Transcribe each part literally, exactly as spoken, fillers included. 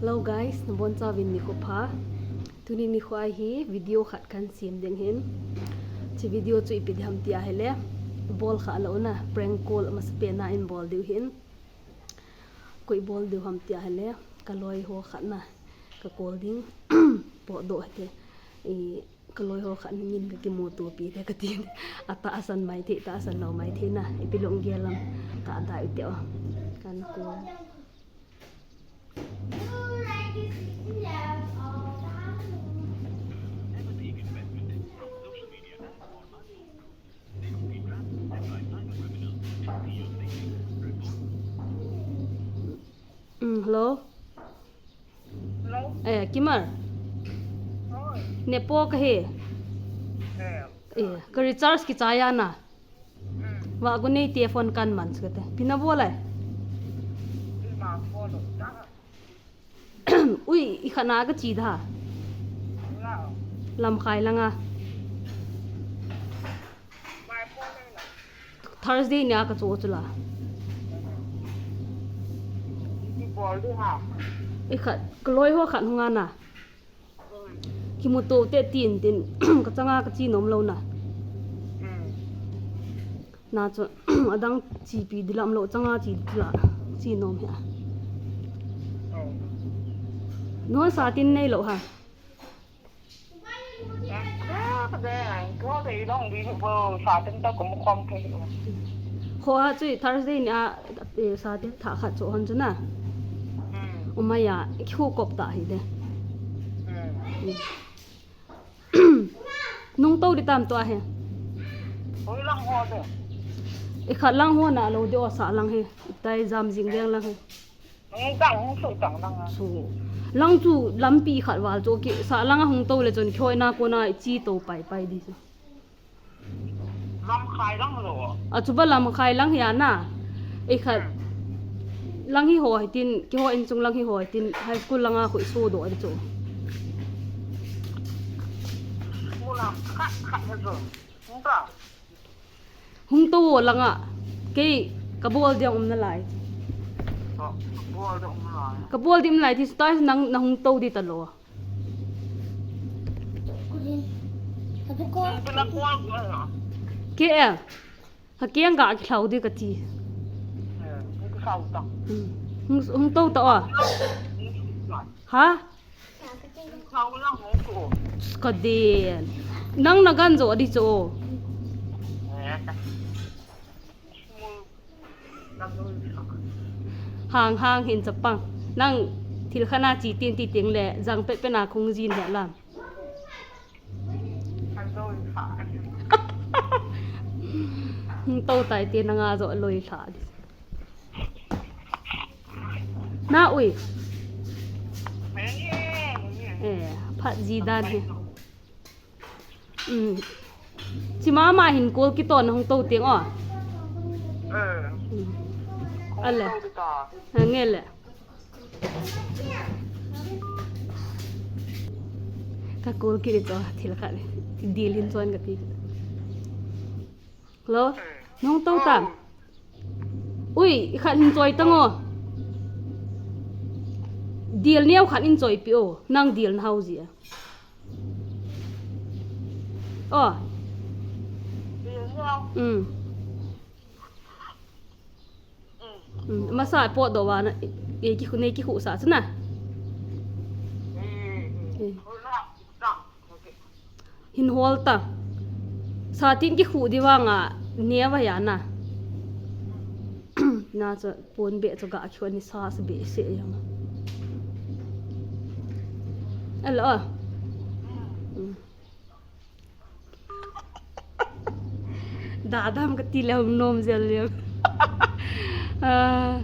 Hello guys, nabonchauvin nikho pha. Tuni nikho a hi video khat kahin sem ding ahin. Hiche video chu ipi ding ham tia ahile, bol kha lou na, prank call amasapen a ibol diu ahin. Koi bol diu ham tia ahile, kaloi ho khat na, ka call ding, potdoh hite. I, kaloi ho khat na in kakimuto pi te kati. Atahsan mai thei, tahsan lou mai thei na. Ipi lunggel lam, ka dai te o. Kahin call. Mm, hello. Hello. Eh, Kimar. Oi. Nepo kahi. Eh. Eh, ka recharge kichai a na. Hmm. Wa gu nei te phone kahin man sah kate. Ipi nabol ai? Ima phone lo ta. Ui, i khat na kache da. Hello. Lamkhai langa. Thursday nia kacho chu la. Ipi bol ding ham? I khat, kaloi ho khat hung a na. Kimuto te tin tin, kachanga kache nom lou na. Hmm. Na chu, adang chepi ding lam lou, changa che ding la, che nom hi a. Oh. Nangho satin neilou ha. Kho a chu Thursday nia, eh, satin thah khat cho hon chu na. Hmm. Umai a, kikhu kop ta hi de. Hmm. Nung to ding tam tua hi. Hoi lang ho de. I khat lang ho na lou ding o, sa lang hi. Itai jam jing veng lang hi. Hung tang, hung so tang lang a. So, lang chu lampi khat val chu kisa lang a hung to le chun khoi na kona i che to pai pai ding chu. Lamkhai lang lo. A chu ba lamkhai lang hi a na. I khat. Hmm. Lang hi ho hitin, keiho in chung lang hi ho hitin, high school lang a khu i so doh ding chu. School lang khat khat na chu. Hung ta. Hung to lang a, kei ka bol ding um nalai. Ka bol ding um nalai. Ka bol ding um nalai ti, tua nang na hung to ding ta lou. Hung to na bol ding a. Ke e, ha keng ga kilhau ding kati. Eh, hung kilhau ta. Hmm. Hung, hung to ta o. Hung kilhau. Ha? Ka den. Nang na gan jo ding chu. Hang hang hin chapang. Nang thil khat na che tin ti teng le jang pet pet na kung jin le lam. Hung to tai te nanga jo loi lha ding. Na ui. Eh, phat ji dan hi. Um. Chi mama hin call kiton hung to teng o. Eh. Um. Ale. Ha nge le. Ka call kit cho thil khat le. Dil hin chon kati. Hello? Nahung to tam? Ui, i khat hin choi tang o. Dil neo khat in choi pi o. Nang dil na hao ji a. O. Dil neo. Um. Um, masa pot doh va na, e ki khu, nei ki khu sa chu na. Eh. Hin hol ta. Sa tin ki khu di vang a, ne va ya na. Na chu pon be chu ga ki khu ni sa sa be se yang. Hello. Um. Dadam kati le hung nom jel le. Ah.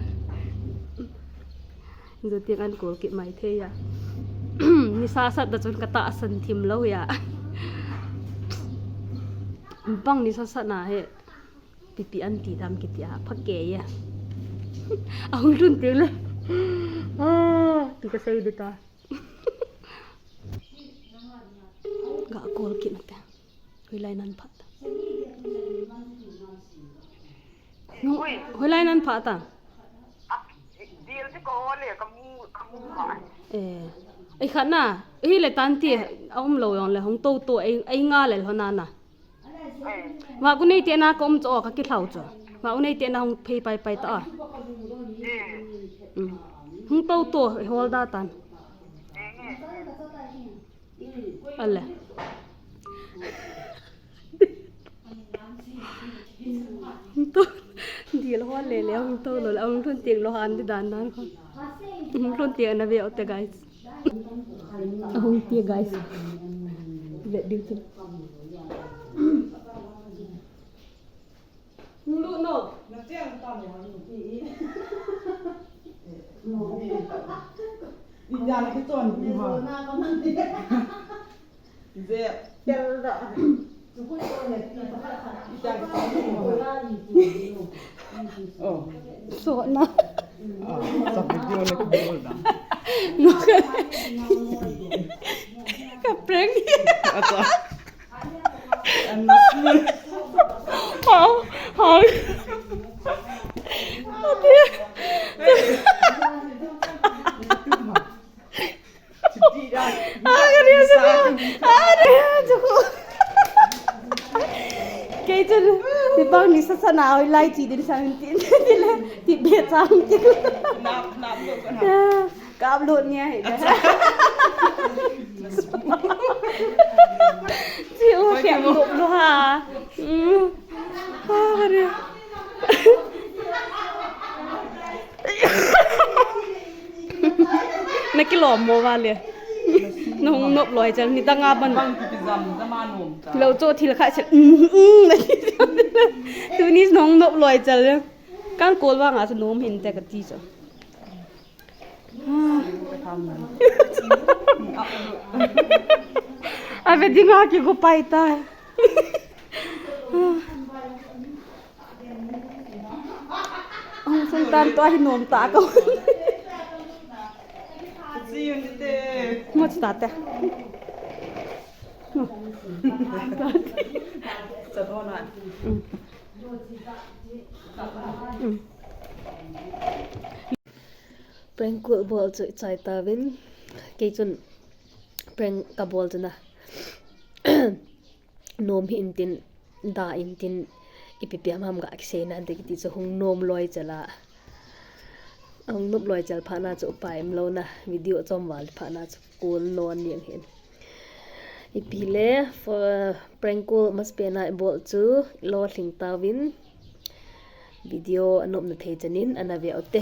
Joteng an call kit mai thei a. Nisa sat da chun ka tahsan thim lou a. Bang nisa sat na he. Pipi an ti dam kiti a. Phake a. Ahung lhun tiu le. Ah, ti ka sei ding ta. Ga call kit nate. Hoilai nan phat ta. Nung, hoilai nan phat ta. Dil ti ko le ka mu, ka mu ba. Eh, ei khat na, ei le tan ti, a um lo jong le, hung to to, ei, ei nga le lo na na. Ma ku nei te na ka um cho, ka ki thlau cho. Ma ku nei te na hung phei pai pai ta. Mm. Hung to to, ei hol da tan. Ale. Hung to, dil ho le le, hung to lo le, hung thun tieng lo han di dan dan ko. Hung thun tieng na ve o te, guys. Hung tieng, guys. Ve ding tu. Hung lu no. Na tiang ta mo ni. Ni ja na ki ton ni ha. Ve. Tel da. Oh. So na. Ah, sa video le ko bol da. Ka prank. Acha. How? How? Ate. Agari aja ko. Agari aja ko. Kei chun, ti bang ni sa sa na oi lai chi din sa min tin ti le, ti be chang ti. Nap, nap lo ko na. Kap lo ni ai. Chi o kap lo lo ha. Mm. Agari. Na kilom mo vale. Na hung nop loi chal ni ta nga ban. Bang ki jam jam a nom ta. Lo cho thil kha chal. Mm, mm, na ti. Tuni na hung nop loi chal. Kan kol vang a chu nom hin te ka ti cho. A ve ding a ki go pai ta. Hung sung tan to hi nom ta ko. Mo chi ta te. Sa to na. Mm. Mm. Prank call bol chu chai tavin. Kei chun prank ka bol chu na. Nom hi intin, da intin, ipi piam ham ga kisei nan te kiti chu hung nom loi chal a. Hung nom loi chal phat na chu upai um lo na, video chom val phat na chu kol non niang hin. Ipi le, for prank call mas pe na i bol chu lo hling tavin. Video a nopna thei chanin ana ve u te.